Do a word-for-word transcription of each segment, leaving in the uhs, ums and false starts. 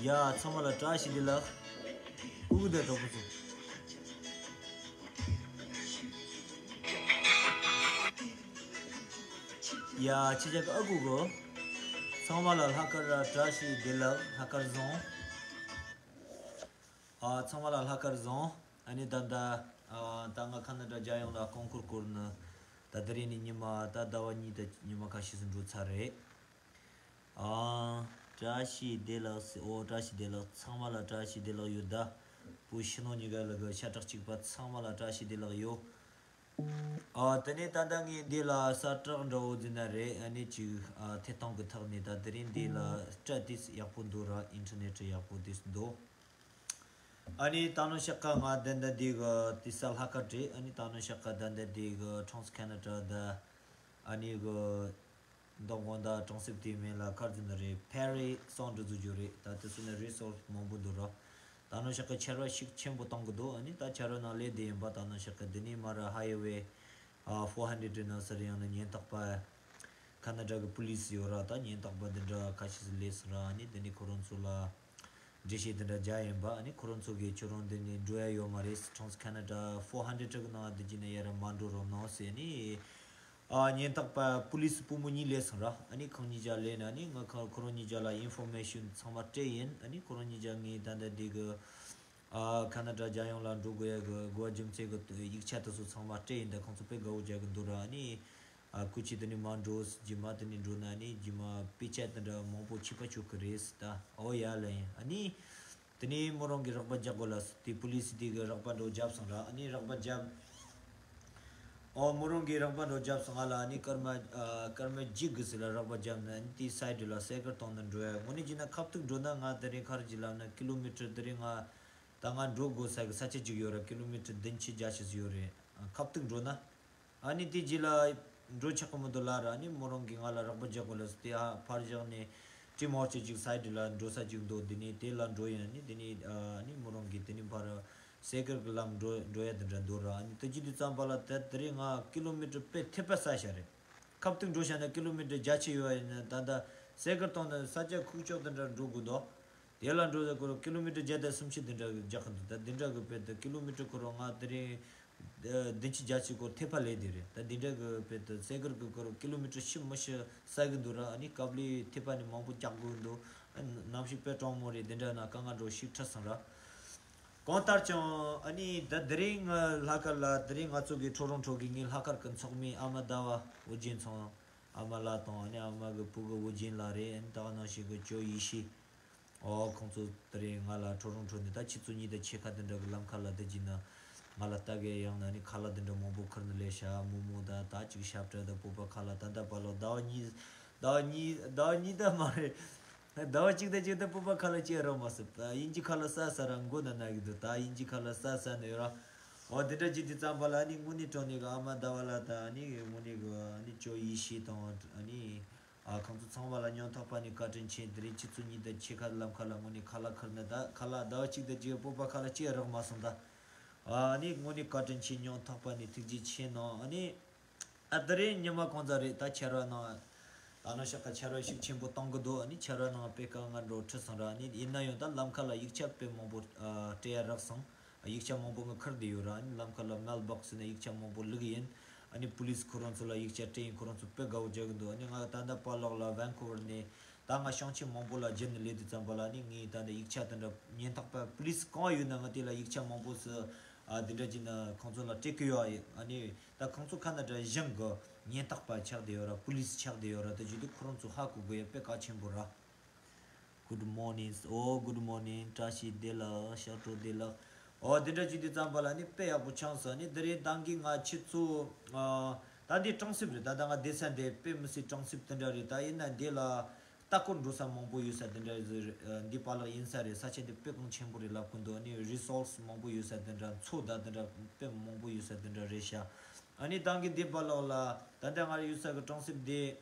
ཡ། ཚང་མ་ལ་བཀྲ་ཤིས་བདེ་ལེགས། ཨུ་གུ་དེ་གྲོགས་པོ་ཚོ། ཡ། ཁྱེད་ཅག་གི་ཨ་ཁུ་གོ། ཚང་མ་ལ་ལྷག་དཀར་བཀྲ་ཤིས་བདེ་ལེགས། ལྷག་དཀར་བཟང་། ཨ། ཚང་མ་ལ་ལྷག་དཀར་བཟང་། ཨ་ནི་ད་ལྟ། ཨ། ད་ང་ཁ་ན་ཌ་རྒྱལ་ཡོངས་ལ་རྐང་འཁོར་བསྐོར་ནི། ད་དེ་རིང་ནི་ཉི་མ། ད་ཟླ་བ་གཉིས་ད་ཉི་མ་ཁ་ཤས་སུ་འགྲོ་ཚར་རེད། ཨ། བཀྲ་ཤིས་བདེ་ལེགས་ཟེར། ཨོ། བཀྲ་ཤིས་བདེ་ལེགས། ཚང་མ་ལ་བཀྲ་ཤིས་བདེ་ལེགས་ཡོད། ད་བུ་ཕྱི་ནང་གཉིས་ཀ་ལ་གི་ཤ་ཁྲག་གཅིག་པ་ཚང་མ་ལ་བཀྲ་ཤིས་བདེ་ལེགས་ཡོད། ཨ། དེ་ནས་ད་ལྟ་ངས་འདི་ལ་གསལ་བསྒྲགས་འདྲ་བོ་ཟེར་ན་རེད། ཨ་ནི་ཅིག་ཨ། ཐད་གཏོང་གི་ཐོག་ནས་ད་དེ་རིང་འདི་ལ་སྤྲད་དེ་ཡག་པོ་འདུག་ར། ཨིན་ཊར་ནེཊ་ཡག་པོ་དེ་འདུག་ཨ་ནི་ད་ནང་ཤག་ཀ་ང་ད་ལྟ་འདི་གི་དེ་ས་ལྷག་དཀར་རེད། ཨ་ནི་ད་ནང་ཤག་ཀ་ད་ལྟ་འདི་གི་ཊོན་སི་ཁ་ན་ཌ་ད། ཨ་ནི་གི་མདོ་དགོང་དག་གྲོང་གསེབ་དེའི་མིང་ལ་ག་རེ་ཟེར་ནི་རེད། ཕེ་རི་སོང་འགྲོ་འཛུགས་རྒྱུ་རེད། ད་དེ་ཚོ་ནི་རི་སོར་སི་མང་པོ་འདུག་ར། ད་ནང་ཤག་གི་ཕྱར་བ་ཤུགས་ཆེན་པོ་གཏོང་གི་འདུག་ཨ་ནི་ད་ཕྱར་བ་ནང་སླེབས་བསྡད་ཡིན་པ། ད་ནང་ཤག་གི་འདི་ནས་མར་ཧ་ཝེ་ཨ། ཕོར་ཧན་ཌེ་ཌི་ནང་ཟེར་ཡང་ན་ཉེན་རྟོག་པ། ཁ་ན་ཌ་གི་པུ་ལི་སི་ཡོད་ར། ད་ཉེན་རྟོག་པ་འདི་འདྲ་ཁ་ཤས་སླེབས་སོང་ར། ཨ་ནི་འདི་ནས་ཁོ་རང་ཚོ་ལ་འགྲེལ་བཤད་འདི་འདྲ་རྒྱག་ཡིན་པ། ཨ་ནི་ཁོ་རང་ཚོ་གིས་ཁྱོད་རང་འདི་ནས་འགྲོ་ཡ་ཡོད་མ་རེད། ཊོན་སི་ཁ་ན་ཌ་ཕོར་ཧན་ཌེ་ཌི་གི་ནང་འདི་གྱི་ནས་ཡར་མ་འགྲོ་རོགས་གནང་ཟེར་ནས། ཨ། ཉེན་རྟོག་པ་པུ་ལི་སི་བུ་མོ་གཉིས་སླེབས་སོང་ར། ཨ་ནི་ཁོང་གཉིས་ཆ་སླེབས་ནས། ཨ་ནི་ང་ཁོ་ཁོ་རང་གཉིས་ཆ་ལ་ཨིན་ཕོར་མེ་ཤན་ཚང་མ་སྤྲད་ཡིན། ཨ་ནི་ཁོ་རང་གཉིས་ཆ་ངས་ད་ལྟ་འདི་གི། ཨ། ཁ་ན་ཌ་རྒྱལ་ཡོངས་ལ་འགྲོ་དགོས་ཡ་གི་གོ་བ་རྒྱུ་མཚན་གི་ཡིག་ཆ་དེ་ཚོ་ཚང་མ་སྤྲད་ཡིན། ད་ཁོང་ཚོ་དཔེ་དགའ་བོ་རྒྱག་གི་འདུག་ར། ཨ་ནི། ཨ། སྐུ་མཁྱེན་དེ་ནས་མ་འགྲོ། རྗེས་མ་དེ་ནས་འགྲོ་ན་ནི་རྗེས་མ་དཔེ་ཆ་དེ་འདྲ་མང་པོ་ཁྱད་པར་ཆགས་ཀྱི་རེད་ཟེར། ད་ཨོ་ཡ་ལ་ཡིན། ཨ་ནི་དེ་ནས་མོ་རང་གིས་རོགས་པ་རྒྱག་དགོས་ལ་ཟེར། དེ་པུ་ལི་སི་དེ་གིས་རོགས་པ་འདྲ་བོ་བརྒྱབ་སོང་ར། ཨ་ནི་རོགས་པ་བརྒྱབ། ཨོ། མོ་རང་གིས་རོགས་པ་འདྲ་བོ་བརྒྱབ་སོང་། ང་ལ་ཨ་ནི་སྐར་མ། ཨ། སྐར་མ་གཅིག་གི་ཟིག་ལ་རོགས་པ་བརྒྱབ་ནས། ཨ་ནི་དེའི་སའི་ཌི་ལ་སའི་ཀལ་གཏོང་ནས་འགྲོ་ཡ། དངོས་གནས་བྱས་ན་ཁ་ཐུག་འགྲོ་ན་ང་དེ་རིང་ག་རེ་ཅིག་ལབ་ན་ཀི་ལོ་མི་ཊར་དེ་རིང་ང་ད་ང་འགྲོ་དགོས་ས་གི་ས་ཆ་ཅིག་ཡོད་ར། ཀི་ལོ་མི་ཊར་བདུན་ཅུ་བརྒྱད་ཅུ་ཟིག་ཡོད་རེད། ཨ། ཁ་ཐུག་འགྲོ་ན། ཨ་ནི་དེ་རྗེས་ལ་འགྲོ་ཆོག་གི་མི་འདུག་ལབ་ར། ཨ་ནི་མོ་རང་གིས་ང་ལ་རོགས་པ་རྒྱག་དགོས་ལབ་ཟེར། དེ་ཧ་ཕར་བཞག་ནས་ཊི་མོར་ཅིག་ཅིག་སའི་ཌི་ལ་འགྲོ་ས་ཅིག་འདུག་དེ་ནས་དེ་ལ་འགྲོ་ཡིན། ཨ་ནི་དེ་ནས། ཨ། ཨ་ནི་མོ་རང་གིས་དེ་ནས་ཕར་སའི་ཀལ་གི་ལམ་འགྲོ་འགྲོ་ཡ་དེ་འདྲ་འདུག་ར། ཨ་ནི་དེ་བྱེད་དུས་ཙམ་པ་ལ་ད་དེ་རིང་ང་ཀི་ལོ་མི་ཊར་དཔེ་ཐེབས་པ་བསགས་ཤག་རེད། ཁ་ཐུག་འགྲོ་བྱས་ན་ཀི་ལོ་མི་ཊར་བརྒྱད་ཅུ་ཡོད་ཡིན་ན། ད་ལྟ་སའི་ཀལ་གཏོང་ནས་ས་ཆ་ཁུག་ཀྱོག་དེ་འདྲ་འགྲོ་དགོས་འདུག་དེ་ལ་འགྲོ་ས་ཁོ་རང་ཀི་ལོ་མི་ཊར་བརྒྱ་དང་སུམ་ཅུ་དེ་འདྲ་རྒྱག་གི་འདུག་ད་དེ་འདྲ་གི་དཔེ་དེ་ཀི་ལོ་མི་ཊར་ཁོ་རང་ང་དེ་རིང་བདུན་ཅུ་བརྒྱད་ཅུ་སྐོར་ཐེབས་པ་ལས་དེ་རེད། ད་དེ་འདྲ་གི་དཔེ་དེ་སའི་ཀལ་གི་ཁོ་རང་ཀི་ལོ་མི་ཊར་ཕྱི་མི་ཤི་ཟ་གི་འདུག་ར། ཨ་ནི་ཀབ་ལི་ཐེབས་པ་ནི་མང་པོ་རྒྱག་དགོས་འདུག་གནམ་གཤིས་དཔེ་གྲང་མོ་རེད། དེ་འདྲ་ན་དཀའ་ངལ་འདྲ་ཞིག་འཕྲད་སོང་ར། གང་ལྟར་ཀྱང་ཨ་ནི་ད་དེ་རིང་ང་ལྷག་དཀར་ལ། དེ་རིང་ང་ཚོ་གི་ཁྲོ་རོང་ཁྲོ་གི་ངའི་ལྷག་དཀར་གི་ཚོགས་མི་ཨ་མ་ཟླ་བ་ཨོ་རྒྱན་ཚང་། ཨ་མ་ལགས་དང་། ཨ་ནི་ཨ་མ་གི་བུ་གི་ཨོ་རྒྱན་ལགས་རེད། ཨ་ནི་ད་ག་ནང་བཞིན་གི་ཇོ་ཡེ་ཤེས། ཨོ། ཁོང་ཚོ་དེ་རིང་ང་ལ་ཁྲོ་རོང་ཁྲོ་ནས། ད་ཆུ་ཚོད་གཉིས་དང་ཕྱེད་ཀ་དེ་འདྲ་གི་ལམ་ཁ་ལ་བསྡད་ཀྱིན་ན་ང་ལ་ལྟ་གི་ཡོང་ན། ཨ་ནི་ཁ་ལག་དེ་འདྲ་མང་པོ་ཁུར་ནས་སླེབས་ཤག་མོག་མོག་དང་། ད་ཅིག་ཞབས་བྲོ་དང་། སྤོབས་པ་ཁ་ལག་ད་ལྟ་བར་ལ་ཟླ་བ་གཉིས། ཟླ་བ་གཉིས། ཟླ་བ་གཉིས་ད་མ་རེད། ཟླ་བ་གཅིག་དང་གཅིག་དང་སྤོབས་པ་ཁ་ལག་ཅིག་རག་མ་སོང་། ད་དབྱིན་ཇི་ཁ་ལག་ཟ་ཟ་ར་མགོ་ན་ན་གི་འདུག་ད་དབྱིན་ཇི་ཁ་ལག་ཟ་ཟ་ནས་ཡོད་ར། འོ། དེ་འདྲ་བྱེད་དུས་ཙམ་པ་ལ་ཨ་ནི་དངོས་གནས་དྲང་གནས་གི་ཨ་མ་ཟླ་བ་ལགས་དང་། ཨ་ནི་དངོས་གནས་གི་ཨ་ནི་ཇོ་ཡེ་ཤེས་དང་། ཨ་ནི། ཨ། ཁོང་ཚོ་ཚང་མ་ལ་སྙིང་ཐག་པ་ནས་བཀའ་དྲིན་ཆེ། དེ་རིང་ཆུ་ཚོད་གཉིས་དང་ཕྱེད་ཀ་ལམ་ཁ་ལ་དངོས་གནས་ཁ་ལག་ཁུར་ནས། ད་ཁ་ལག་ཟླ་བ་གཅིག་དང་གཅིག་སྤོབས་པ་ཁ་ལག་ཅིག་རག་མ་སོང་ད། ཨ་ནི་དངོས་གནས་བཀའ་དྲིན་ཆེ། སྙིང་ཐག་པ་ནས་ཐུགས་རྗེ་ཆེ་གནང་། ཨ་ནི། ཨ། དེ་རིང་ཉི་མ་གང་ཙམ་རེད། ད་ཕྱར་བ་ནང་། ད་ནང་ཤག་ཁ་ཕྱར་བ་ཤུགས་ཆེན་པོ་གཏོང་གི་འདུག་ཨ་ནི་ཕྱར་བ་ནང་དཔེ་དཀའ་ངལ་འདྲ་འཕྲད་སོང་ར། ཨ་ནི་ཡིན་ན་ཡང་ད་ལམ་ཁ་ལ་ཡིག་ཆ་དཔེ་མང་པོ། ཨ། སྤྲད་ཡ་རག་སོང་། ཡིག་ཆ་མང་པོ་ངས་ཁུར་བསྡད་ཡོད་ར། ཨ་ནི་ལམ་ཁ་ལ་མེལ་བྷོག་སི་ནས་ཡིག་ཆ་མང་པོ་བླུགས་ཡིན། ཨ་ནི་པུ་ལིས་ཁོ་རང་ཚོ་ལ་ཡིག་ཆ་སྤྲད་ཡིན། ཁོ་རང་ཚོ་དཔེ་དགའ་བོ་བྱེད་ཀྱི་འདུག་ཨ་ནི་ང་ད་ལྟ་པར་ལོག་ལ་ཝན་ཀུ་ཝར་ནས། ད་ང་ཞིང་ཆེན་མང་པོ་ལ་བརྒྱུད་ནས་སླེབས་དུས་ཙམ་པ་ལ། ཨ་ནི་ངས་ད་ལྟ་ཡིག་ཆ་དེ་འདྲ། ཉེན་རྟོག་པ་པུ་ལིས་གང་ཡོད་ན་ང་དེ་ལ་ཡིག་ཆ་མང་པོ་ཟིག་ཨ། དེ་འདྲ་བྱས་ནས་ཁོང་ཚོ་ལ་སྤྲད་ཀྱི་ཡོད། ཨ་ནི་ད་ཁོང་ཚོ་ཁ་ན་ཌ་གཞུང་གི་ཉེན་རྟོག་པ་ཆགས་བསྡད་ཡོད་ར། པུ་ལིས་ཆགས་བསྡད་ཡོད་ར། དེ་བྱེད་དུས་ཁོ་རང་ཚོ་ཧ་གོ་དགོས་ཡ་དཔེ་གལ་ཆེན་པོ་ར། Good morning. Oh, good morning. བཀྲ་ཤིས་བདེ་ལེགས། ཞབས་བྲོ་བདེ་ལེགས། ཨོ། དེ་འདྲ་བྱེད་དུས་ཙམ་པ་ལ་ནི་དཔེ་ཡག་པོ་ཆགས་སོང་། ནི་དེ་རིང་ད་གིན་ང་ཆུ་ཚོད། ཨ། ད་འདི་གྲོང་གསེབ་རེད། ད་ལྟ་ང་བསྡད་ས་འདི་དཔེ་མི་སྲིད་གྲོང་གསེབ་དེ་འདྲ་རེད། ད་ཡིན་ན་འདི་ལ་ ལྟ་སྐོར་འགྲོ་ས་མང་པོ་ཡོད་ས་དེ་འདྲ་ཟེར། ཨ། འདི་པཱ་ལགས་ཡིན་ས་རེད། ས་ཆ་དེ་དཔེ་གོང་ཆེན་པོ་རེད་ལབ་གི་འདུག་ཨ་ནི་རི་སོར་སི་མང་པོ་ཡོད་ས་དེ་འདྲ། མཚོ་དང་དེ་འདྲ་དཔེ་མང་པོ་ཡོད་ས་དེ་འདྲ་རེད་ཤག་ཨ་ནི་ད་གིན་འདི་པཱ་ལགས་ལ་ད་ལྟ་ང་ཡོད་ས་གི་གྲོང་གསེབ་དེ།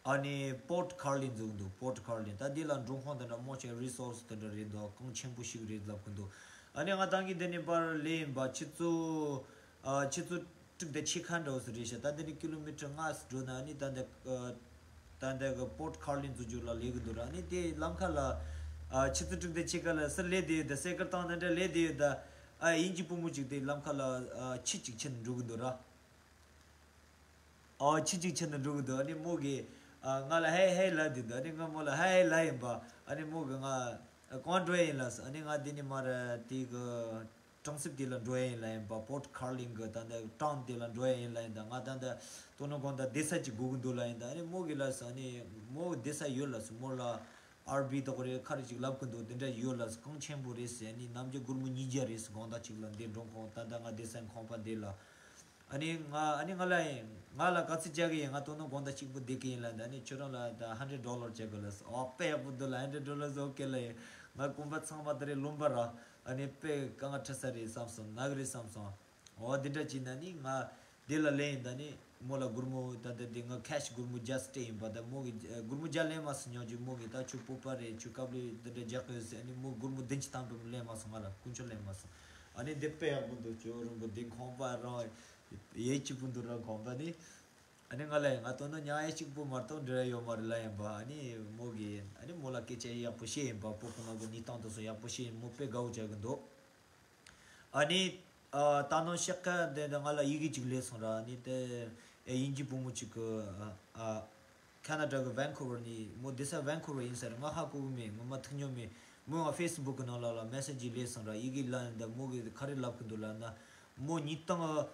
ཨ་ནི་Port Carling འཛུགས་འདུག Port Carling ད་འདི་ལ་འགྲོ་ཁང་དེ་འདྲ་མང་ཆེ་རི་སོར་སི་དེ་འདྲ་རེད་འདུག་གོང་ཆེན་པོ་ཞིག་རེད་ལབ་གི་འདུག་ཨ་ནི་ང་ད་གིན་འདི་ནས་པར་ལེན་པ་ཆུ་ཚོད། ཨ། ཆུ་ཚོད་དྲུག་དང་ཕྱེད་ཀ་འདྲ་བོ་ཞིག་རེད་ཤག་ད་འདི་ནས་ཀི་ལོ་མི་ཊར་ལྔ་ཞིག་འགྲོ་ན་ཨ་ནི་ད་འདི། ཨ། ད་འདི་གི་Port Carling འཛུགས་རྒྱུ་ལ་སླེབས་གི་འདུག་ར། ཨ་ནི་དེ་ལམ་ཁ་ལ། ཨ། ཆུ་ཚོད་དྲུག་དང་ཕྱེད་ཀ་ལ་སུ་སླེབས་བསྡད་ཡོད་ད། སའི་ཀལ་བཏང་ནས་འདྲ་སླེབས་བསྡད་ཡོད་ད། ཨ། དབྱིན་ཇི་བུ་མོ་ཅིག་དེ་ལམ་ཁ་ལ། ཨ། ཁྱི་ཅིག་ཁྱེར་ནས་འགྲོ་གི་འདུག་ར། ཨོ། ཁྱི་གཅིག་ཁྱེར་ནས་འགྲོ་གི་འདུག་ཨ་ནི་མོ་གིས། ཨ། ང་ལ་ཧེ་ཧེ་ལབ་བསྡད་འདུག་ཨ་ནི་ང་མོ་ལ་ཧེ་ཧེ་ལབ་ཡིན་པ། ཨ་ནི་མོ་གིས་ང་། ཨ། གང་འགྲོ་ཡིན་ལབ་སོང་། ཨ་ནི་ང་འདི་ནས་མར་དེ་གི་གྲོང་གསེབ་དེ་ལ་འགྲོ་ཡ་ཡིན་ལབ་ཡིན་པ། Port Carling གི་ད་ལྟ་ཊའུན་དེ་ལ་འགྲོ་ཡ་ཡིན་ལབ་ཡིན་ད། ང་ད་ལྟ་དོ་སྣང་དགོང་དག་བསྡད་ས་ཅིག་དགོས་ཀྱི་འདུག་ལབ་ཡིན་ད། ཨ་ནི་མོ་གིས་ལབ་སོང་། ཨ་ནི་མོ་བསྡད་ས་ཡོད་ལབ་སོང་། མོ་ལ་ཨར་བི་དག་རེད་ཁ་རེད་ཅིག་ལབ་ཀྱི་འདུག་དེ་འདྲ་ཡོད་ལབ་སོང་། གོང་ཆེན་པོ་རེད་ཟེར། ཨ་ནི་ནམ་རྒྱུན་སྒོར་མོ་ཉིས་བརྒྱ་རེད་ཟེར། དགོང་དག་ཅིག་ལ་འདི་འགྲོ་ཁོང་ད་ལྟ་ང་བསྡད་ས་ཁང་པ་འདི་ལ། ཨ་ནི་ང་ཨ་ནི་ང་ལ་ཡིན། ང་ལ་ག་ཚོད་རྒྱག་གི་ཡིན། ང་དོ་སྣང་དགོང་དག་གཅིག་པུ་བསྡད་ཀྱི་ཡིན་ལབ་ཡིན་ད། ཨ་ནི་ཁྱོད་རང་ལ་ད་hundred dollar རྒྱག་དགོས་ལབ་སོང་། ཨོ། དཔེ་ཡག་པོ་འདུག་ལབ། Hundred dollars okay ལབ་ཡིན། ང་གོམ་པ་ཚང་མ་དེ་རེད་ལུང་པ་ར། ཨ་ནི་དཔེ་དཀའ་ངལ་འཕྲད་ས་རེད་བསམ་སོང་། ནག་རེད་བསམ་སོང་། ཨོ། དེ་འདྲ་བྱས་ན་ནི་ང་དེ་ལ་སླེབས་ཡིན་ད། ནི་མོ་ལ་སྒོར་མོ་ད་ལྟ་དེ་ང་ཁེ་ཤི་སྒོར་མོ་བརྒྱ་སྤྲད་ཡིན་པ། ད་མོ་གིས་སྒོར་མོ་བརྒྱ་ལེན་མ་སོང་། ཉོ་རྒྱུ་མོ་གིས་ད་ཁྱོད་སྤོབས་པ་རེད། ཁྱོད་དཀའ་ལས་འདི་འདྲ་རྒྱག་གི་ཡོད་ཟེར། ཨ་ནི་མོ་སྒོར་མོ་བདུན་ཅུ་ཐམ་པ་ལེན་མ་སོང་། ང་ལ་དཀོན་མཆོག་ལེན་མ་སོང་། ཨ་ནི་འདི་དཔེ་ཡག་པོ་འདུག་ཁྱོད་རང་གི་འདི་ཁང་པ་རང་། ཡེ་གཅིག་པུ་འདུག་ར་ཁང་པ་ནི། ཨ་ནི་ང་ལ་ཡིན། ང་དོ་སྣང་ཉག་ཡེ་གཅིག་པུ་མ་གཏོགས་འབྲེལ་བ་ཡོད་མ་རེད་ལབ་ཡིན་པ། ཨ་ནི་མོ་གིས་ཨ་ནི་མོ་ལ་སྐད་ཆ་ཡག་པོ་བཤད་ཡིན་པ། སྤོ་ཁོ་ན་གི་གནས་སྟངས་དེ་ཚོ་ཡག་པོ་བཤད་ཡིན། མོ་དཔེ་དགའ་བོ་བྱེད་གི་འདུག་ཨ་ནི། ཨ། ད་ནང་ཤག་ཁ་དེ་ད་ང་ལ་ཡི་གེ་ཅིག་སླེབས་སོང་ར། ཨ་ནི་དེ། ཨེ། དབྱིན་ཇི་བུ་མོ་ཅིག་གི། ཨ། ཨ། ཁ་ན་ཌ་གི་ཝན་ཁོ་ཝར་ནས། མོ་བསྡད་ས་ཝན་ཁོ་ཝར་ཡིན་ས་རེད། ང་ཧ་གོ་གི་མེད། ངོ་མ་ཐུག་མྱོང་མེད། མོ་ང་ཕེ་སི་བུག་གི་ནང་ལོགས་ལ་མེ་སེ་ཇི་སླེབས་སོང་ར། ཡི་གེ་ལབ་ཡིན་ད། མོ་གིས་ག་རེ་ལབ་གི་འདུག་ལབ་ན། མོ་ཉིས་སྟོང་།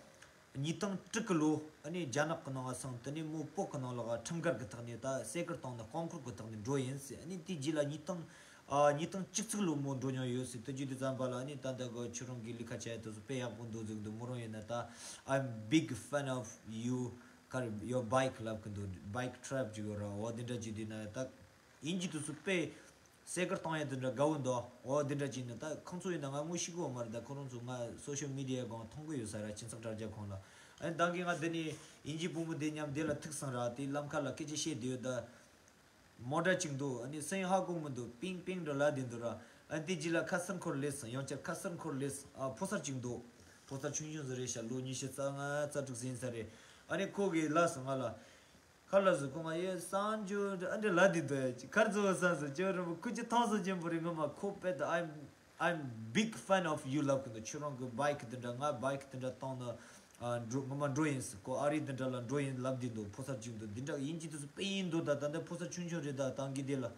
ཉིས་སྟོང་དྲུག་གི་ལོ། ཨ་ནི་རྒྱ་ནག་གི་ནང་ང་སོང་། དེ་ནས་མོ་བོད་གི་ནང་ལོགས་ཁྲིམས་འགལ་གི་ཐོག་ནས་ད་སེ་གར་བཏང་ནས་རྐང་འཁོར་གི་ཐོག་ནས་འགྲོ་ཡིན་ཟེར། ཨ་ནི་དེ་རྗེས་ལ་ཉིས་སྟོང་། ཨ། ཉིས་སྟོང་བཅུ་གཅིག་ལོ་མོ་འགྲོ་མྱོང་ཡོད་ཟེར། དེ་བརྗོད་དུས་ཙམ་པ་ལ་ཨ་ནི་ད་ལྟ་གི་ཁྱོད་རང་གི་ལས་ཀ་བྱས་དེ་ཚོ་དཔེ་ཡག་པོ་འདུག་ཟེར་གི་འདུག་མོ་རང་ཡིན་ན་ད། I'm big fan of you. ག་རེ། your bike ལབ་གི་འདུག bike trip ཅིག་ཡོད་ར། འོ་དེ་འདྲ་ཅིག་དེ་ན་ད། དབྱིན་ཇི་དེ་ཚོ་དཔེ་སེ་གར་བཏང་ཡ་དེ་འདྲ་དགའ་བོ་འདུག་འོ་དེ་འདྲ་ཅིག་ན་ད་ཁོང་ཚོ་ཡིན་ན་ང་ངོ་ཤེས་གི་ཡོད་མ་རེད། ད་ཁོ་རང་ཚོ་ང་སོ་ཤལ་མི་ཌི་ཡའི་སྒང་མཐོང་གི་ཡོད་ས་ར། སྤྱི་ཚོགས་དྲ་རྒྱ་ཁོང་ལ། ཨ་ནི་ད་གིན་ང་འདི་ནས་དབྱིན་ཇི་བུ་མོ་དེ་མཉམ་དེ་ལ་ཐུག་སོང་ར། དེ་ལམ་ཁ་ལ་སྐད་ཆ་བཤད་བསྡད་ཡོད་ད། མོ་ཊ་ཅིག་འདུག་ཨ་ནི་སུ་ཡིན་ཧ་གོ་མི་འདུག་པིང་པིང་འདྲ་ལབ་བསྡད་འདུག་ར། ཨ་ནི་དེ་རྗེས་ལ་ཁ་སང་ཁོ་རང་སླེབས་སོང་། ཡང་བསྐྱར་ཁ་སང་ཁོ་རང་སླེབས་སོང་། ཨ། ཕོ་གསར་ཅིག་འདུག་ཕོ་གསར་ཆུང་ཆུང་ཟིག་རེད་ཤག་ལོ་ཉི་ཤུ་རྩ་ལྔ་རྩ་དྲུག་ཟིན་ས་རེད། ཨ་ནི་ཁོ་གིས་ལབ་སོང་ང་ལ། ག་ལབ་སོང་། ཁོ་ང་ཡེ་སང་ཇོ་ཨ་འདྲ་ལབ་བསྡད་འདུག་གར་ཚོ་བསམ་སོང་། ཁྱོད་རང་ཁུ་ཆུ་ཐང་སོ་ཆེན་པོ་རེད། ངོ་མ་ཁོ་དཔེ་ད། I'm I'm big fan of you ལབ་གི་འདུག་ཁྱོད་རང་གི་བྷའིཀ་དེ་འདྲ། ང་བྷའིཀ་དེ་འདྲ་བཏང་ན། ཨ། འགྲོ་ངོ་མ་འགྲོ་ཡིན་ཟེར། ཁོ་ཨ་རི་དེ་འདྲ་ལ་འགྲོ་ཡིན་ལབ་བསྡད་འདུག་ཕོ་གསར་ཅིག་འདུག་འདི་འདྲ་དབྱིན་ཇི་དེ་ཚོ་དཔེ་ཡིན་འདུག་ད་ད་ལྟ་ཕོ་གསར་ཆུང་ཆུང་རེད། ད་ད་གིན་དེ་ལ།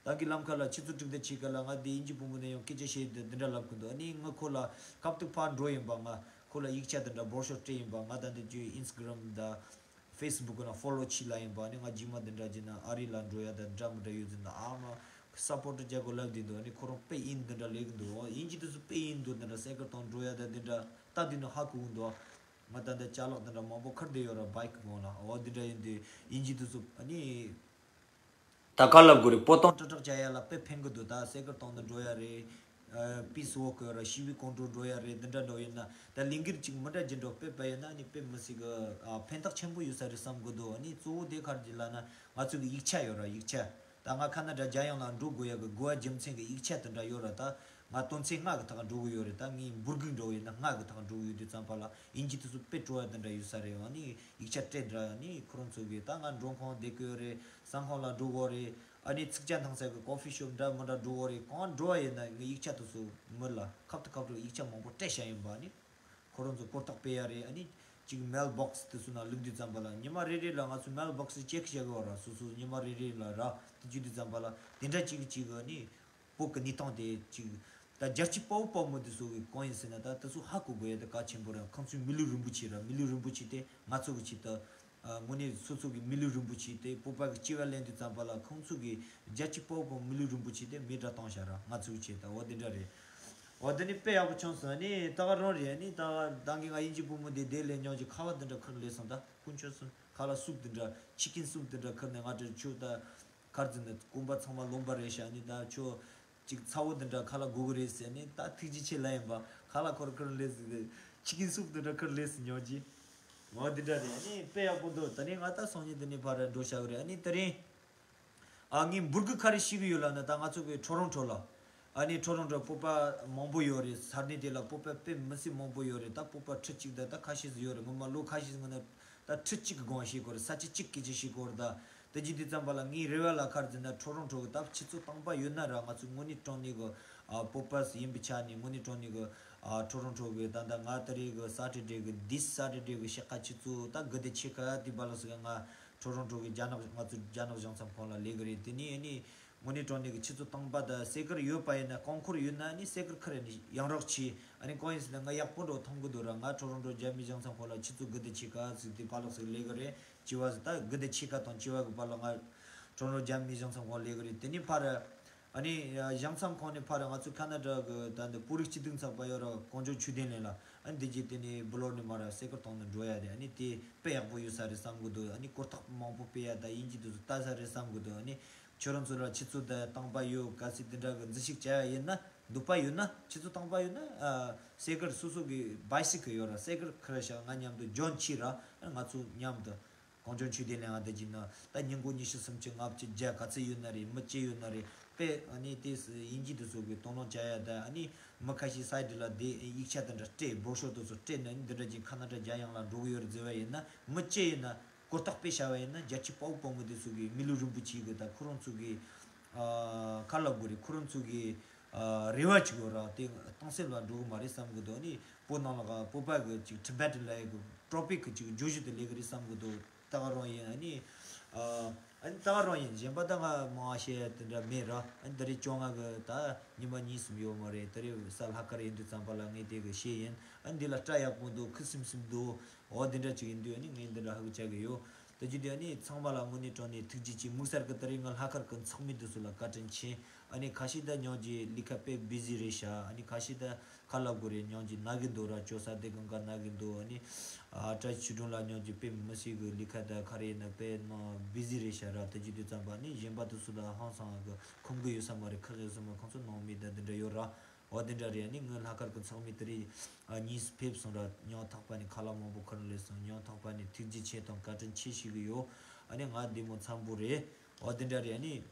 ད་གིན་ལམ་ཁ་ལ་ཆུ་ཚོད་དྲུག་དང་ཕྱེད་ཀ་ལ་ང་དེ་དབྱིན་ཇི་བུ་མོ་ནས་ཡང་སྐད་ཆ་བཤད་དེ་འདི་འདྲ་ལབ་གི་འདུག་ཨ་ནི་ང་ཁོ་ལ་སྐབས་ཐོག་ཕར་འགྲོ་ཡིན་པ། ང་ཁོ་ལ་ཡིག་ཆ་དེ་འདྲ་འབོར་ཤོག་སྤྲད་ཡིན་པ། ང་ད་འདི་ཅུ་ཨིན་སི་ཊ་གྷ་རམ་དང་ཕེ་སི་བུག་ནང་ཕོ་ལོ་བྱེད་ལབ་ཡིན་པ། ཨ་ནི་ང་རྗེས་མ་འདི་འདྲ་བྱས་ན་ཨ་རི་ལ་འགྲོ་ཡ་དང་འདྲ་མི་འདྲ་ཡོད་ཟེར་ན། ཨ་མ་སཔོར་ཊི་རྒྱག་དགོས་ལབ་བསྡད་འདུག་ཨ་ནི་ཁོ་རང་དཔེ་ཡིན་འདི་འདྲ་ལབ་གི་འདུག་ཨིན་ཇི་དེ་ཚོ་དཔེ་ཡིན་འདུག་འདི་འདྲ་སའི་ཀལ་བཏང་འགྲོ་ཡ་དང་འདི་འདྲ་ལྟ་དུས་ནི་ཧ་གོ་གི་འདུག་ང་ད་འདི་ཅ་ལག་འདི་འདྲ་མང་པོ་ཁུར་བསྡད་ཡོད་ར། བྷའིཀ་སྒང་ལ། འོ་འདི་འདྲ་ཡིན་དུས་དབྱིན་ཇི་དེ་ཚོ་ཨ་ནི། ད་ག་ལབ་དགོས་རེད། སྤོ་སྟངས་ཀྲག་ཀྲག་བྱ་ཡ་ལ་དཔེ་ཕན་གི་འདུག་ད་སའི་ཀལ་བཏང་ནས་འགྲོ་ཡ་རེད། ཨ། པིས་ཝོག་ཡོད་ར། ཤི་བའི་ཀོང་ཀྲོ་འགྲོ་ཡ་རེད། འདི་འདྲ་འགྲོ་ཡིན་ན། ད་ལས་འགུལ་ཅིག་མི་འདྲ་ཅིག་འགྲོ་དཔེ་བལ་ཡིན་ན་ནི་དཔེ་མི་སྲིད་གི། ཨ། ཕན་ཐོགས་ཆེན་པོ་ཡོད་ས་རེད་བསམ་གི་འདུག་ཨ་ནི་གཙོ་བོ་དེ་ག་རེ་ལབ་ན་ང་ཚོ་གི་ཡིག་ཆ་ཡོད་ར། ཡིག་ཆ། ད་ང་ཁ་ན་ཌ་རྒྱལ་ཡོངས་ལ་འགྲོ་དགོས་ཡ་གི་དགོས་པ་རྒྱུ་མཚན་གི་ཡིག་ཆ་དེ་འདྲ་ཡོད་ར། ད་ང་དོན་ཚན་ལྔ་གི་ཐོག་འགྲོ་གི་ཡོད་རེད། ད་ངས་འབུར་འགུག་འགྲོ་ཡིན་ན་ལྔ་གི་ཐོག་འགྲོ་གི་ཡོད་དུས་ཙམ་པ་ལ་དབྱིན་ཇི་དེ་ཚོ་དཔེ་སྤྲོ་བ་དེ་འདྲ་ཡོད་ས་རེད། ཨ་ནི་ཡིག་ཆ་སྤྲད་འདྲ། ཨ་ནི་ཁོ་རང་ཚོ་གི་ད་ང་མགྲོན་ཁང་བསྡད་གི་ཡོད་རེད། ཟ་ཁང་ལ་འགྲོ་དགོས་རེད། ཨ་ནི་ཚིག་ཇ་འཐུང་ས་གི་ཀོ་ཕི་ཤོབ་འདྲ་མི་འདྲ་འགྲོ་དགོས་རེད། གང་འགྲོ་བ་ཡིན་ན་ངའི་ཡིག་ཆ་དེ་ཚོ་མི་ལ་ཁ་ཐུག་ཁ་ཐུག་ཡིག་ཆ་མང་པོ་སྤྲད་བཞག་ཡིན་པ། ཨ་ནི་ཁོ་རང་ཚོ་སྐོར་རྟགས་སྤེལ་ཡ་རེད། ཨ་ནི་གཅིག་མེལ་བྷོག་སི་དེ་ཚོ་ནང་བླུགས་དུས་ཙམ་པ་ལ་ཉི་མ་རེ་རེ་ལ་ང་ཚོ་མེལ་བྷོག་སི་ཅེག་བྱེད་དགོས་ར། སོ་སོ་ཉི་མ་རེ་རེ་ལ་ར། དེ་བརྒྱུད་དུས་ཙམ་པ་ལ་དེ་འདྲ་གཅིག་གཅིག་ཨ་ནི་བོད་ཀྱི་གནས་སྟངས་དེ་གཅིག་ད་རྒྱལ་གཅེས་དཔའ་བོ་དཔའ་མོ་དེ་ཚོ་གི་གང་ཡིན་ཟེར་ན། ད་དེ་ཚོ་ཧ་གོ་དགོས་ཡ་དེ་གལ་ཆེན་པོ་རེད། ཁོང་ཚོའི་མི་ལུས་རིན་པོ་ཆེ་ར། མི་ལུས་རིན་པོ་ཆེ་དེ་ང་ཚོ་གི་ཆེད་དུ། ཨ། དངོས་གནས་སོ་སོ་གི་མི་ལུས་རིན་པོ་ཆེ་དེ་བོད་པ་གི་སྐྱེ་བ་ལེན་དུས་ཙམ་པ་ལ་ཁོང་ཚོ་གི་རྒྱལ་གཅེས་དཔའ་བོ་དཔའ་མོ་མི་ལུས་རིན་པོ་ཆེ་དེ་མེ་སྲེག་བཏང་བཞག་ར། ང་ཚོའི་ཆེད་དུ། འོ་དེ་འདྲ་རེད། འོ་དེ་ནི་དཔེ་ཡག་པོ་བྱུང་སོང་། ཨ་ནི་ད་ག་རང་རེད། ཨ་ནི་ད་ག་ད་གིན་ང་དབྱིན་ཇི་བུ་མོ་དེ་དེ་ལས་ཉོ་གི་ཁ་བ་དེ་འདྲ་ཁུར་སླེབས་སོང་། ད་དཀོན་མཆོག་གསུམ། ཁ་ལ་སུབ་དེ་འདྲ། ཆི་ཀིན་སུབ་དེ་འདྲ་ཁུར་ནས་ང་དེར་ཆུ་ད། ཁར་འཛིན་ནས་གོམ་པ་ཚང་མ་ལོངས་པ་རེད་ཤག་ནི་ད་ཁྱོད་ཅིག་ཚ་བོ་འདི་འདྲ་ཁ་ལག་དགོས་གི་རེད་ཟེར་ནི་ད་ཐུགས་རྗེ་ཆེ་ལབ་ཡིན་པ། ཁ་ལག་ཁོར་ཁོར་ལས་ཟིག་ཆི་ཀིན་སུབ་འདི་འདྲ་ཁོར་ལས་ཟིག་ཉོ་རྒྱུ། འོ་འདི་འདྲ་རེད། ཨ་ནི་དཔེ་ཡག་པོ་འདུག་ད་ནི་ང་ད་སང་ཉིན་འདི་ནས་ཕར་འགྲོ་བྱ་གི་རེད། ཨ་ནི་དེ་རིང་ཨ་ངས་འབུར་གི་ག་རེ་ཤེས་གི་ཡོད་ལབ་ན། ད་ང་ཚོ་གི་ཊོ་རོན་ཊོ་ལ། ཨ་ནི་ཊོ་རོན་ཊོ་བོད་པ་མང་པོ་ཡོད་རེད། ས་གནས་དེ་ལ་བོད་པ་དཔེ་མི་སྲིད་མང་པོ་ཡོད་རེད། ད་བོད་པ་ཁྲི་གཅིག་དང་ད་ཁ་ཤས་ཟིག་ཡོད་རེད། ངོ་མ་ལོ་ཁ་ཤས་ཟིག་སྔོན་ན་ད་ཁྲི་གཅིག་གི་སྒང་ཤེས་གོ་རེད། ས་ཆ་གཅིག་སྐད་ཆ་ཤེས་གོ་རེད། ད་དེ་བྱེད་དུས་ཙམ་པ་ལ་ངའི་རེ་བ་ལ་ཁར་འཛིན་ན་ཊོ་རོན་ཊོ་གི་ད་ཆུ་ཚོད་སྟོང་པ་ཡོད་ན་ར། ང་ཚོ་དངོས་གནས་དྲང་གནས་གི་ཨ་བོད་པ་ཡིན་པའི་ཆ་ནས་དངོས་གནས་དྲང་གནས་གི་ཨ་ཊོ་རོན་ཊོ་གི་ད་ད་ང་ད་རེས་གི་སེ་ཊར་ཌེ་གི་this Saturday གི་ཕྱེད་ཀ་ཆུ་ཚོད་ད་དགུ་དང་ཕྱེད་ཀ་དེ་བར་ལ་ཟིག་ང་ཊོ་རོན་ཊོ་གི་རྒྱ་ནག་ང་ཚོ་རྒྱ་ནག་གཞུང་ཚབ་ཁང་ལ་སླེབས་གི་རེད། དེ་ནས་ཨ་ནི་དངོས་གནས་དྲང་གནས་ཀྱི་ཆུ་ཚོད་སྟོང་པ་དང་སའི་ཀལ་ཡོད་པ་ཡིན་ན། རྐང་འཁོར་ཡོད་ན་ནི་སའི་ཀལ་ཁ་རེ་ནི་ཡང་རོགས་གྱིས། ཨ་ནི་གང་ཡིན་ཟེར་ན་ང་ཡག་པོ་འགྲོ་མཐོང་གི་འདུག་ར། ང་ཊོ་རོན་ཊོ་རྒྱ་མི་གཞུང་ཚབ་ཁང་ལ་ཆུ་ཚོད་དགུ་དང་ཕྱེད་ཀ་ཟིག་དེ་བར་ལ་ཟིག་སླེབས་གི་རེད། བྱི་བ་ཟིག་ད་དགུ་དང་ཕྱེད་ཀ་དང་བྱི་བ་གི་བར་ལ་ང་ཊོ་རོན་ཊོ་རྒྱ་མི་གཞུང་ཚབ་ཁང་སླེབས་གི་རེད། དེ་ནི་ཕར་ཨ་ནི་གཞུང་ཚབ་ཁང་ནས་ཕར་ང་ཚོ་ཁ་ན་ཌ་གི་ད་འདི་བོད་རིགས་སྤྱི་མཐུན་ཚོགས་པ་ཡོད་ར། གངས་ལྗོངས་ཆོས་ལྡན་གླིང་ལ། ཨ་ནི་འདི་རྗེས་དེ་ནི་བུ་ལོར་ནས་མར་སའི་ཀལ་གཏོང་ནས་འགྲོ་ཡ་རེད། ཨ་ནི་དེ་དཔེ་ཡག་པོ་ཡོད་ས་རེད་བསམ་གི་འདུག་ཨ་ནི་གོ་རྟོགས་མང་པོ་སྤེལ་ཡ་དང་དབྱིན་ཇི་དེ་ཚོ་ལྟ་ས་རེད་བསམ་གི་འདུག་ཨ་ནི་ཁྱོད་རང་ཚོ་ལ་ཆུ་ཚོད་དང་སྟོང་པ་ཡོད། གལ་སྲིད་དེ་འདྲ་གི་འཛུལ་ཞུགས་བྱ་ཡ་ཡིན་ན། འདོད་པ་ཡོད་ན། ཆུ་ཚོད་སྟོང་པ་ཡོད་ན་ཨ་སའི་ཀལ་སོ་སོ་གི་བྷའི་སི་ཀལ་ཡོད་ར། སའི་ཀལ་ཁུར་བཞག་ང་མཉམ་དུ་ཇོན་ཁྱེར་ར། ཨ་ང་ཚོ་མཉམ་དུ་གངས་ལྗོངས་ཆོས་ལྡན་གླིང་ང་བསྡད་ཀྱི་ན་ད་ཉིན་གུང་ཉི་ཤུ་སུམ་ཅུ་ལྔ་བཅུ་བརྒྱ་ག་ཚོད་ཡོད་ན་རེད། མི་ཅི་ཡོད་ན་རེད། དཔེ་ཨ་ནི་དེ་དབྱིན་ཇི་དེ་ཚོ་གི་དོ་སྣང་བྱ་ཡ་ད། ཨ་ནི་མི་ཁ་ཤས་སའི་ཌི་ལ་དེ་ཡིག་ཆ་དེ་འདྲ་སྤྲད། བོ་ཤོ་དེ་ཚོ་སྤྲད་ནས་འདི་འདྲ་ཅིག་ཁ་ན་ཌ་རྒྱ་ཡངས་ལ་འགྲོ་གི་ཡོད་རེད་ཟེར་བ་ཡིན་ན། མི་ཅི་ཡིན་ན་གོ་རྟོགས་སྤེལ་བྱ་བ་ཡིན་ན། རྒྱ་ཆེ་དཔའ་བོ་དཔའ་མོ་དེ་ཚོ་གི་མི་ལུས་རིན་པོ་ཆེ་གི་ད་ཁོ་རང་ཚོ་གི་ཨ་ག་ལབ་དགོས་རེད། ཁོ་རང་ཚོ་གི་ཨ་རེ་བ་ཅིག་ཡོད་ར། དེ་གཏིང་ཟབ་ལ་འགྲོ་གི་མ་རེད་བསམ་གི་འདུག་ཨ་ནི་བོད་ནང་ལ་བོད་པ་གི་ཅིག་ཊི་བེ་ཊན་ལབ་ཡ་གི་ཊོ་པིག་གི་ཅིག་བརྗོད་གཞི་དེ་སླེབས་གི་རེད་བསམ་གི་འདུག་ད་ག་རང་ཡིན། ཨ་ནི་ཨ་ཨ་ནི་ད་ག་རང་ཡིན། གཞན་པ་ད་ང་མང་བ་བཤད་ཡ་དེ་འདྲ་མེད་ར། ཨ་ནི་ད་རེས་བཅོ་ལྔ་གི་ད་ཉི་མ་གཉིས་གསུམ་ཡོད་མ་རེད། ད་རེས་ས་ལྷག་དཀར་ཡིན་དུས་ཙམ་པ་ལ་ངས་དེ་གི་བཤད་ཡིན། ཨ་ནི་འདི་ལ་སྐྲ་ཡག་པོ་འདུག་ཁུ་སིམ་སིམ་འདུག་འོ་དེ་འདྲ་ཅིག་ཡིན་དུས་ཨ་ནི་ངས་འདི་འདྲ་ཧ་གོ་བྱ་གི་ཡོད། ད་ཅི་དེ་ཨ་ནི་ཚང་མ་ལ་དངོས་གནས་དྲང་གནས་ཐུགས་རྗེ་ཆེ། དམིགས་བསལ་གི་ད་རེས་ང་ལྷག་དཀར་གི་ཚོགས་མི་དེ་ཚོ་ལ་བཀའ་དྲིན་ཆེ། ཨ་ནི་ཁ་ཤས་ད་ཉོན་གྱི་ལས་ཀ་དཔེ་བི་ཟི་རེད་ཤག་ཨ་ནི་ཁ་ཤས་ད་ག་ལབ་དགོས་རེད། ཉོན་གྱི་ན་གི་འདུག་ར། ཅོ་ས་དེ་གང་ག་ན་གི་འདུག་ཨ་ནི་ཨ་བཀྲ་ཤིས་ཆོས་སྒྲོན་ལ་ཉོན་གྱི་དཔེ་མི་སྲིད་གི་ལས་ཀ་ད་ག་རེ་ཡིན་ན་དཔེ་ནང་བི་ཟི་རེད་ཤག་ར། ད་ཅི་དུས་ཙམ་པ་ཨ་ནི་གཞན་པ་དེ་ཚོ་ད་ཧང་སང་གི་ཁོམ་གི་ཡོད་ས་མ་རེད། ཁག་ཡོད་ས་མ། ཁོང་ཚོ་ནང་མི་ད་དེ་འདྲ་ཡོད་ར། འོ་དེ་འདྲ་རེད། ཨ་ནི་ངའི་ལྷག་དཀར་གི་ཚོགས་མི་དེ་རིང་ཨ་གཉིས་སུ་ཕེབས་སོང་ར། ཉོན་ཐག་པ་ནས་ཁ་ལག་མང་པོ་ཁུར་སླེབས་སོང་། ཉོན་ཐག་པ་ནས་ཐུགས་རྗེ་ཆེ་དང་བཀའ་དྲིན་ཆེ་ཞུ་གི་ཡོད། ཨ་ནི་ང་བདེ་མོ་འཚམ་པོ་རེད། འོ་དེ་འདྲ་རེད། ཨ་ནི་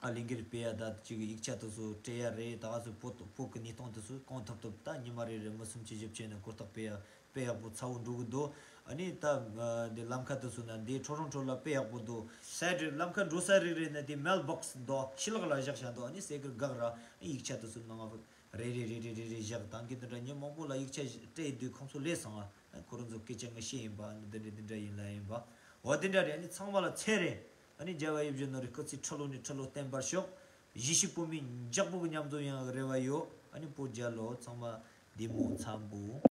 ཨ་ལས་འགུལ་སྤེལ་ཡ་ད་ཅིག་ཡིག་ཆ་དེ་ཚོ་སྤྲད་ཡ་རེད། ད་ག་ཚོད་བོད་བོད་ཀྱི་གནས་སྟངས་དེ་ཚོ་གང་ཐུབ་ཐུབ་ད་ཉི་མ་རེ་རེ་མི་སུམ་ཅུ་བཞི་བཅུ་ནས་གོ་རྟོགས་སྤེལ་ཡ་དཔེ་ཡག་པོ་ཚ་བོ་འགྲོ་གི་འདུག་ཨ་ནི་ད་ཨ་འདི་ལམ་ཁ་དེ་ཚོ་ན་འདི་ཊོ་རོན་ཊོ་ལ་དཔེ་ཡག་པོ་འདུག་སའི་ཌི་ལམ་ཁ་འགྲོ་ས་རིག་རེད་ན་དེ་མེལ་བོག་སི་འདུག་ཤི་ལག་ལ་བཞག་བཞག་འདུག་ཨ་ནི་སའི་ཀལ་འགག་ར། ཨ་ཡིག་ཆ་དེ་ཚོ་ནང་རེ་རེ་རེ་རེ་རེ་རེ་བཞག་དང་གི་དེ་འདྲ་ཉིན་མང་པོ་ལ་ཡིག་ཆ་སྤྲད་དུས་ཁོང་ཚོ་ལས་སོང་ཨ། ཁོ་རང་ཚོ་སྐད་ཆ་ངས་བཤད་ཡིན་པ། ཨ་ནི་འདི་འདྲ་འདི་འདྲ་ཡིན་ལ་ཡིན་པ། འོ་དེ་འདྲ་རེད། ཨ་ནི་ཚང་མ་ལ་ཚེ་རིང་། ཨ་ནི་རྒྱལ་བ་ཡིད་བཞིན་ནོར་བུའི་སྐུ་ཚེ་ཁྲི་ལོ་ནས་ཁྲི་ལོ་བརྟན་པར་ཤོག་གཞིས་བྱེས་བོད་མི་མགྱོགས་པོ་གི་མཉམ་འཛོམས་ཡོང་བའི་རེ་བ་ཡོད། ཨ་ནི་བོད་རྒྱལ་ལོ། ཚང་མ་བདེ་མོ་འཚམ་པོ།